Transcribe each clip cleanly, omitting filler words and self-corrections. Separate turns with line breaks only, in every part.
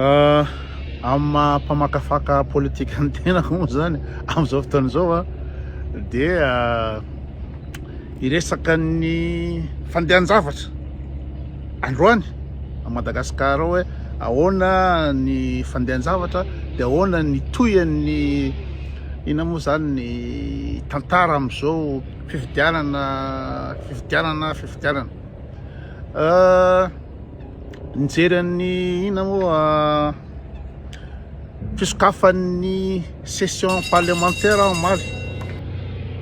Amin'ny maha mpamakafaka politika ny tenako moa zany amin'izao fotoana izao dia hiresaka ny fandehan-javatra androany à Madagascar ao hoe ahoana ny fandehan-javatra dia ahoana ny tohin'ny inona moa zany ny tantara amin'izao fifidianana fifidianana fifidianana. Nijery an'ny inona moa fisokafan'ny session parlementaire aho omaly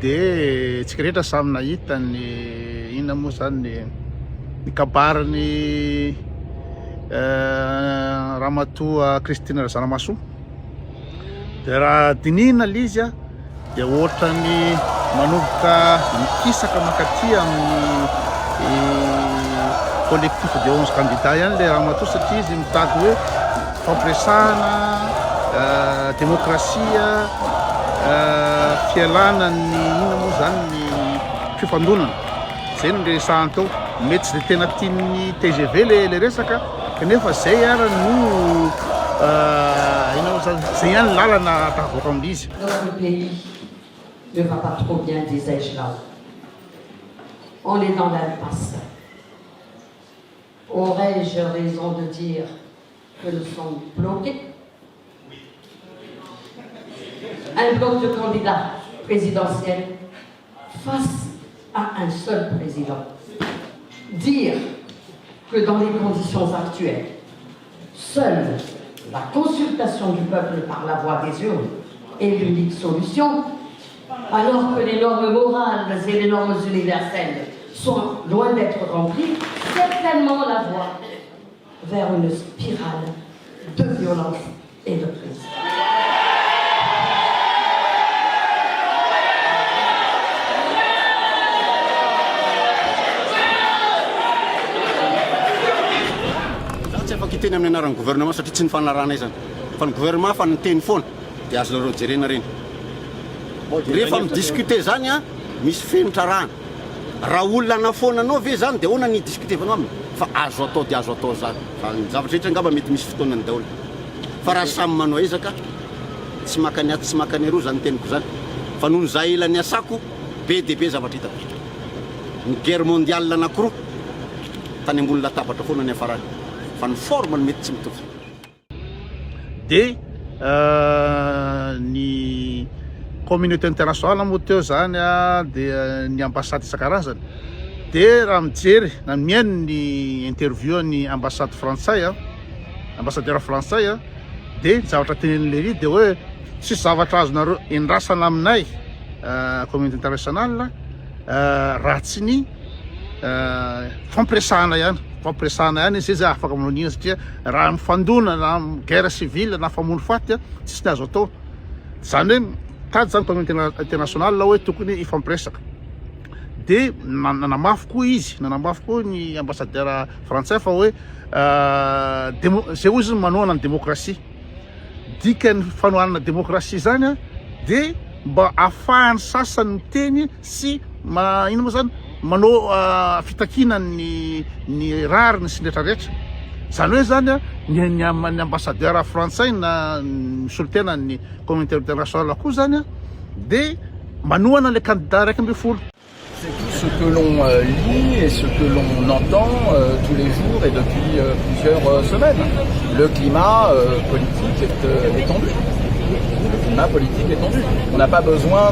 dia tsika rehetra samy nahita ny inona moa zany ny ny kabarin'ny ramatoa Christine Razanamahasoa. Dia raha dinihina ilay izy a, dia ohatran'ny manomboka mikisaka mankaty amin'ny collectif de 11 candidats ihany ilay ramatoa satria izy mitady hoe fampiresahana, demokrasia, fialana ny inona moa izany ny fifandonana. Zay no resahany teo. Mety tsy de tena tian'ny tgv le le resaka kanefa zay ara no inona moa zany, zay ihany lalana tafavoaka amin'izy izy.
Notre pays ne va pas trop bien disais-je là haut. On est dans l'impasse. Aurais-je raison de dire que nous sommes bloqués? Un bloc de candidats présidentiels face à un seul président. Dire que dans les conditions actuelles, seule la consultation du peuple par la voie des urnes est l'unique solution, alors que les normes morales et les normes universelles sont loin d'être remplies, certainement la voie vers une spirale de violence et de crise.
Za tsy afaka hiteny amin'ny anaran'ny gouvernement satria tsy nifanarahana izany fa ny gouvernement fa niteny foana dia azonareo jerena ireny. Rehefa mi-discuter zany an, misy fenitra arahana. Raha olona hanafoana anao ve zany dia ahoana ny hi-discuter-vanao aminy? Fa azo atao dia azo atao zany. Fa ny zavatra rehetra angamba mety misy fotoanany daholo. Fa raha samy manao ezaka, tsy maka ny atsy tsy maka ny aroa zany teniko zany. Fa noho ny za ela niasako, be dia be zavatra hitako. Ny guerre mondiale anakiroa, tany ambony latabatra foana niafarany. Fa ny forme no mety tsy mitovy.
Dia ny communauté internationale moa teo zany dia ny ambassade isan-karazany. Dia raha mijery na mihaino ny interview an'ny ambassade frantsay, ambassadeur frantsay dia ny zavatra tenenin'i Lery dia hoe tsisy zavatra azonareo endrasana aminay communauté internationale raha tsy ny fampiresahana ihany, fampiresahana ihany izy zay afaka manao an'iny satria raha mifandona na guerre civile na famono faty tsisy ny azo atao. Zany hoe mitady zany communauté internationale hoe tokony hifampiresaka. Dia nanamafy koa izy, nanamafy koa ny ambassadeur frantsay fa hoe demo- zay hoy izy manohana ny démocratie. Dikan'ny fanohanana démocratie zany dia mba ahafahan'ny sasany miteny sy ma inona moa zany manao fitakiana ny ny rariny sy ny rehetra rehetra. Zany hoe zany ny ny ny ambassadeur frantsay na misolo tena ny communauté internationale koa zany dia manohana le candidat 11.
C'est tout ce que l'on lit et ce que l'on entend tous les jours et depuis plusieurs semaines. Le climat politique est tendu. Le climat politique est tendu. On n'a pas besoin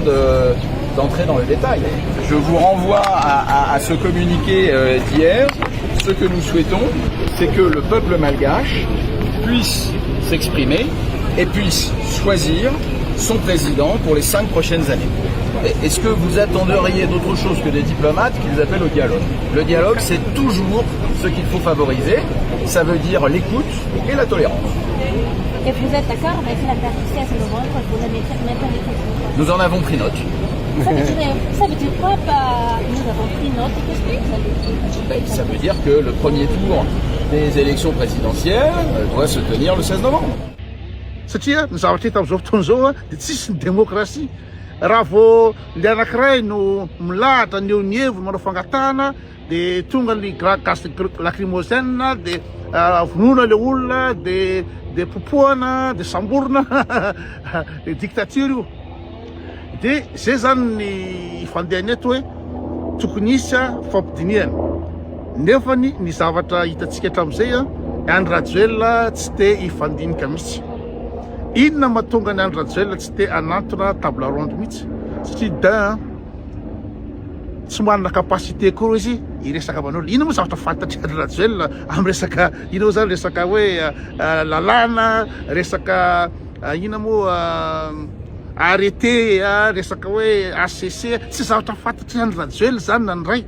d'entrer dans le détail. Je vous renvoie à, à, à ce communiqué d'hier. Ce que nous souhaitons, c'est que le peuple malgache puisse s'exprimer et puisse choisir son président pour les cinq prochaines années. Est-ce que vous attendriez d'autre chose que des diplomates qu'ils appellent au dialogue Le dialogue, c'est toujours ce qu'il faut favoriser. Ça veut dire l'écoute et la tolérance.
Et vous êtes d'accord avec la date du 16 novembre pour la mettre
Nous en avons pris note.
Ça veut dire, ça veut dire quoi bah, Nous avons pris note. Qu'est-ce que ça veut dire
ben, Ça veut dire que le premier tour des élections présidentielles doit se tenir le 16 novembre.
Satria ny zavatra hita amin'izao fotoana izao dia tsisy ny demokrasia. Raha vao le anankiray no milahatra ny eo ny heviny manao fangatahana dia tonga ny gaz lacrymogène dia vonoina le olona de de popohana de samborina de dictature io. De zay zany ny fandehany eto hoe tokony hisy fampidinihana. Nefany ny zavatra hitantsika hatramin'izay a, Andry Rajoelina tsy te hifandinika mihitsy. Inona mahatonga an'i Andry Rajoelina tsy te hanantona table ronde mihitsy? Satria d'un tsy manana capacité koa izy hiresaka aman'olona. Inona moa zavatra fantatr'i Andry Rajoelina amin'ny resaka inona moa zany resaka hoe lalàna, resaka inona moa arrêté, resaka hoe HCC, tsy zavatra fantatr'i Andry Rajoelina zany na ny iray.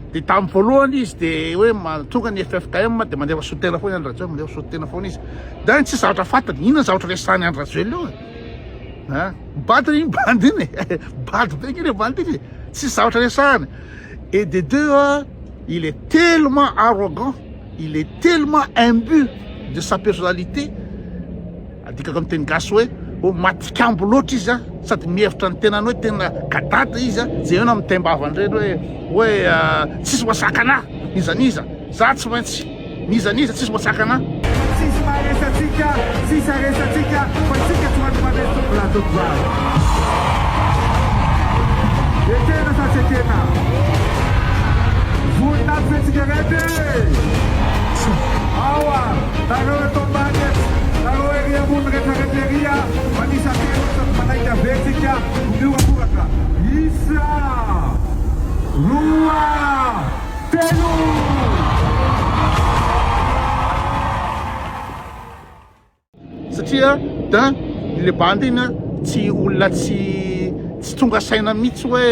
Dia tamin'ny voalohany izy dia hoe tonga ny ffkm dia mandefa solontena foana i Andry Rajoelina, mandefa solontena foana izy. Dia tsy zavatra fantany, inona ny zavatra resahan'i Andry Rajoelina eo e? Ha? Bady iny bandy iny e! Bady be nge le bandy iny e! Tsisy zavatra resahany. Et de deux, il est tellement arrogant, il est tellement imbu de sa personnalité, Adikako amin'ny teny gasy hoe ho matikambo loatra izy a, sady mihevitra ny tenany hoe tena gadada izy a, jereo na mitem-bava an'ireny hoe hoe tsisy mahasakana ahy n'iza n'iza, za tsy maintsy n'iza n'iza tsisy mahasakana ahy.
Tsisy maharesy antsika, tsisy haresy antsika, fa isika tsy maintsy mandresy tompolahy tompovavy. Ekena sa tsy ekena? Vonona aby ve tsika rehetra e? Ao ary, nareo eto ambany eto, nareo ery ambony rehetra rehetra ery a, manisa telo sady manaiky avetsika no mihorakoraka. Isa, roa, telo!
Satria d'un le bandy iny an tsy olona tsy tsy tonga saina mihitsy hoe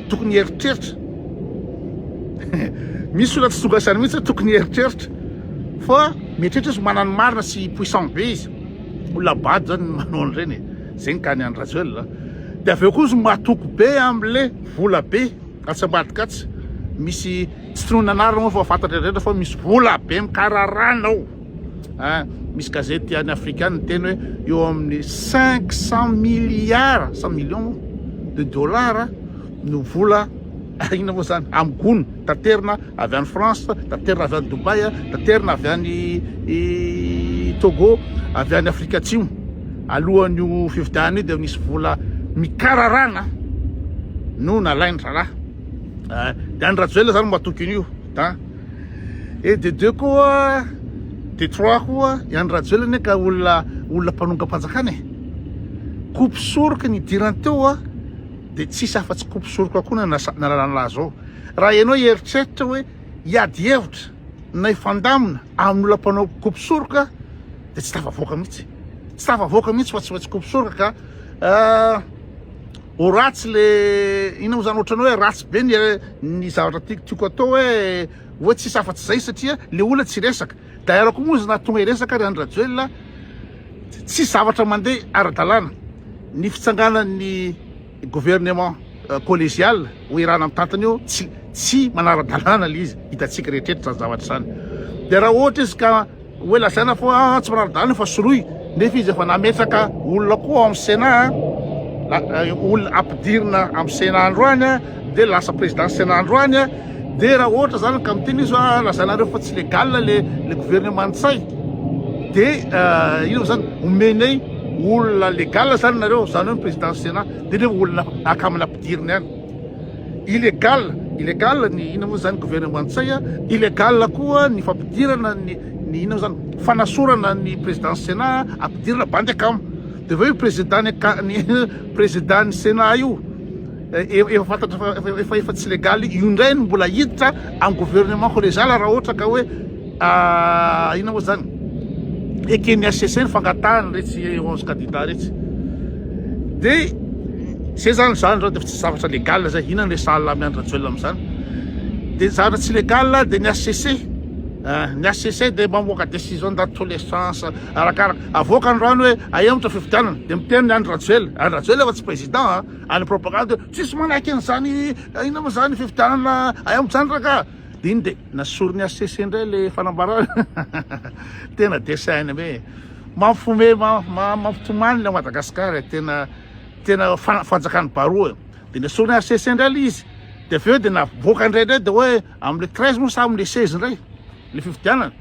tokony hieritreritra misy olona tsy tonga saina mihitsy hoe tokony hieritreritra fa mieritreritra izy manana ny marina sy puissant be izy olona bado zany ny manao an'ireny e zay ny cas-n'i Andry Rajoelina de avy eo koa izy matoky be am'le vola be atsy ambadika atsy misy tsy tononina anarana moa fa fantatra rehetra fa misy vola be mikararana ao. Hein, misy gazety any Afrika any niteny hoe eo amin'ny 500 milliards, 100 millions de dollars no vola inona moa zany amin'ny gony taterina avy any France, taterina avy any Dubaï, taterina avy any Togo, avy any Afrika Atsimo. Alohan'io fifidianana io dia nisy vola mikararana no nalain'ny raharaha. Dia Andry Rajoelina zany matoky an'io. Et de deux koa, de trois koa, i Andry Rajoelina anie ka olona olona mpanongam-panjakana e. Kopy soroka ny idirany teo a, de tsisy afa-tsy kopy soroka koa no nalalana azy ao. Raha ianao hieritreritra hoe hiady hevitra na hifandamina amin'olona mpanao kopy soroka de tsy tafavoaka mihitsy. Tsy tafavoaka mihitsy fa tsy maintsy kopy soroka ka ho ratsy le inona moa zany ohatran'ny hoe ratsy be ny ny zavatra tiako tiako atao hoe hoe tsisy afa-tsy zay satria le olona tsy resaka d'ailleurs koa moa izy nahatonga hiresaka ry Andry Rajoelina tsisy zavatra mandeha ara-dalàna ny fitsanganan'ny gouvernement collégial ho irana mitantana io tsy tsy manara-dalàna le izy hitantsika rehetra zany zavatra zany de raha ohatra izy ka Hoe lazaina fa ah, tsy manara-dalàna fa soloy, nefa izy efa nametraka olona koa ao amin'ny Sénat, olona ampidirina amin'ny Sénat androany dia lasa président Sénat androany, dia raha ohatra zany ka miteny izy hoe lazainareo fa tsy légal le le gouvernement Ntsay, dia inona zany omenay olona légal zany nareo, zany hoe ny président Sénat, dia nefa olona akamana ampidirina ihany. Illégal, illégal ny inona moa zany gouvernement Ntsay a, illégal koa ny fampidirana ny ny inona moa zany fanasorana ny président Sénat ampidirana bandy akama. De avy eo io président ny ny président ny Sénat io efa fantatra fa efa efa tsy légal io indray no mbola hiditra amin'ny gouvernement collégial raha ohatra ka hoe inona moa zany eken'ny HCC ny fangatahany retsy 11 candidats retsy. De zay zany zany zao de tsy zavatra légal zay, inona no resahan'lah amin'i Andry Rajoelina amin'izany? De zavatra tsy légal de ny HCC, ny HCC de mamoaka décision dans tous les sens, arakaraka, avoaka androany hoe ahemotra fifidianana, de miteny ny Andry Rajoelina, Andry Rajoelina efa tsy président an, any propagande hoe tsisy manaiky an'izany inona moa zany fifidianana ahemotra zany rangah, de iny de nasorin'ny HCC indray le fanambarana, tena dessin animé. Mampifome mampitomany ilay Madagascar e, tena tena fanjakan'ny baroa e. Dia nesorina HCC indray ilay izy, dia avy eo dia navoaka indray indray dia hoe amin'ilay 13 moa sa amin'ilay 16 indray ilay fifidianana.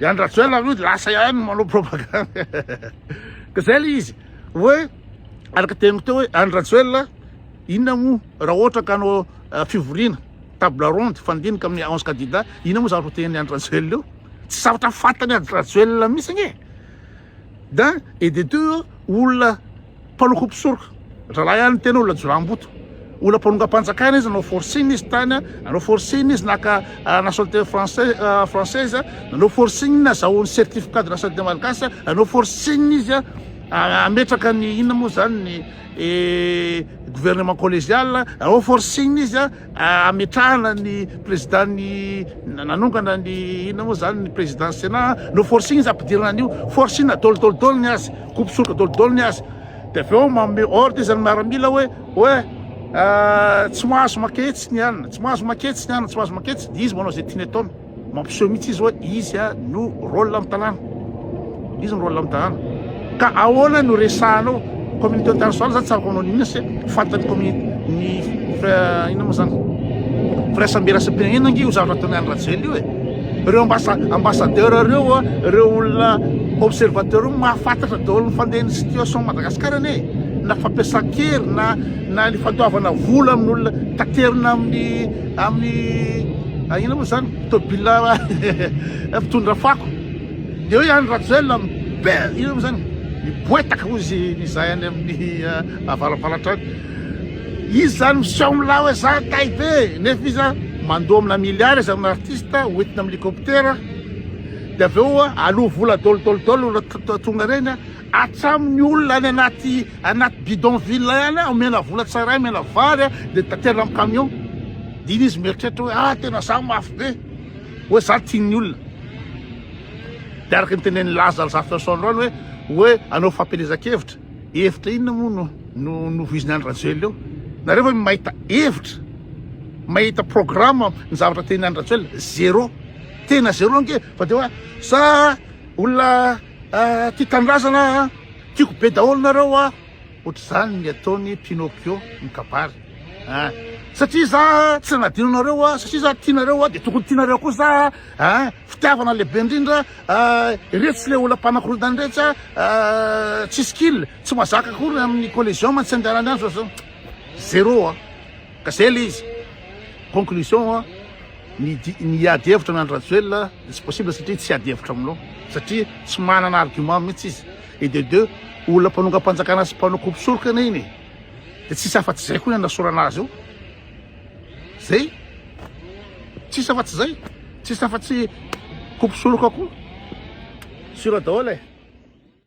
I Andry Rajoelina aloha dia lasa ihany manao propagande. Ka zay le izy hoe araka teniko teo hoe Andry Rajoelina inona moa raha ohatra ka hanao fivoriana table ronde fandinika amin'ny 11 candidats inona moa zavatra ho tenin'i Andry Rajoelina eo? Tsy zavatra fantany Andry Rajoelina mihitsy ange. D'un et de deux olona mpanoko mpisoroka zalahy ihany tena olona jiolahimboto olona mpanongam-panjakana izy nanao forcing izy tany nanao forcing izy naka nationalité français française nanao forcing nazahoany certificat de nationalité malagasy nanao forcing izy hametraka ny inona moa zany ny gouvernement collégial nanao forcing izy hametrahana ny président ny nanongana ny inona moa zany ny président sénat no forcing izy ampidirana an'io forcing daholo daholo daholo ny azy coupe soroka daholo daholo ny azy de avy eo manome ordre izy ny miaramila hoe hoe tsy mahazo maketsy ny anina tsy mahazo maketsy ny anina tsy mahazo maketsy de izy manao izay tiany ataony Mampiseho mihitsy izy hoe izy no rôle amin'ny tanàna. Izy no rôle amin'ny tanàna. Ka ahoana no resahanao communauté internationale zany tsy afaka manao n'inona se fantany communauté ny inona moa zany firaisam-biraisam-pirenena ange io zavatra ataon'i Andry Rajoelina io e. Ireo ambassa ambassadeur ireo, ireo olona observateur ireo mahafantatra daholo ny fandehan'ny situation Madagascar anie e. Na fampiasan-kery na na ny fandoavana vola amin'olona taterina amin'ny amin'ny inona moa zany tôbila mpitondra fako de eo i Andry Rajoelina be inona moa zany miboetaka hozy ny zahay any amin'ny avaravaratra any izy zany miseho milay hoe za tay be nefa izy mandoa amina milliard izy amina artiste hoentina amin'ny hélicoptère de avy eo aloha vola daholo daholo daholo olona tonga reny Hatramin'ny olona any anaty anaty bidonville ihany omena vola tsara omena vary dia taterina amin'ny camion. Dia iny izy mieritreritra hoe ah tena za mafy be. Hoe za tian'ny olona. Dia araka ny tenenin'i Laza Razafiarison androany hoe hoe hanao fampielezan-kevitra. Hevitra inona moa no no novoizin'i Andry Rajoelina eo? Nareo ve mahita hevitra? Mahita programme ny zavatra tenin'i Andry Rajoelina? Zéro. Tena zéro ange fa dia hoe za olona Tia tanindrazana a! Tiako be daholo nareo a! Ohatr'izany ny ataon'i Pinocchio mikabary a! Satria za tsy nanadino anareo a! Satria za tia nareo a! Dia tokony tia nareo koa za a! Fitiavana lehibe indrindra a! Iretsy le olona mpanakorontana iretsy a! Tsisy kil, tsy mahazaka akory amin'ny collégium tsy andehanany any zao zao. Zéro a! Ka zay le izy. Conclusion a! Ny ny hiady hevitra amin'i Andry Rajoelina dia tsy possible satria tsy hiady hevitra aminao satria tsy manana argument mihitsy izy et de deux olona mpanongam-panjakana sy mpanao coupe soroka anie iny e dia tsisy afa-tsy izay koa ny anasorana azy eo zay tsisy afa-tsy izay tsisy afa-tsy coupe soroka koa sur daholo e.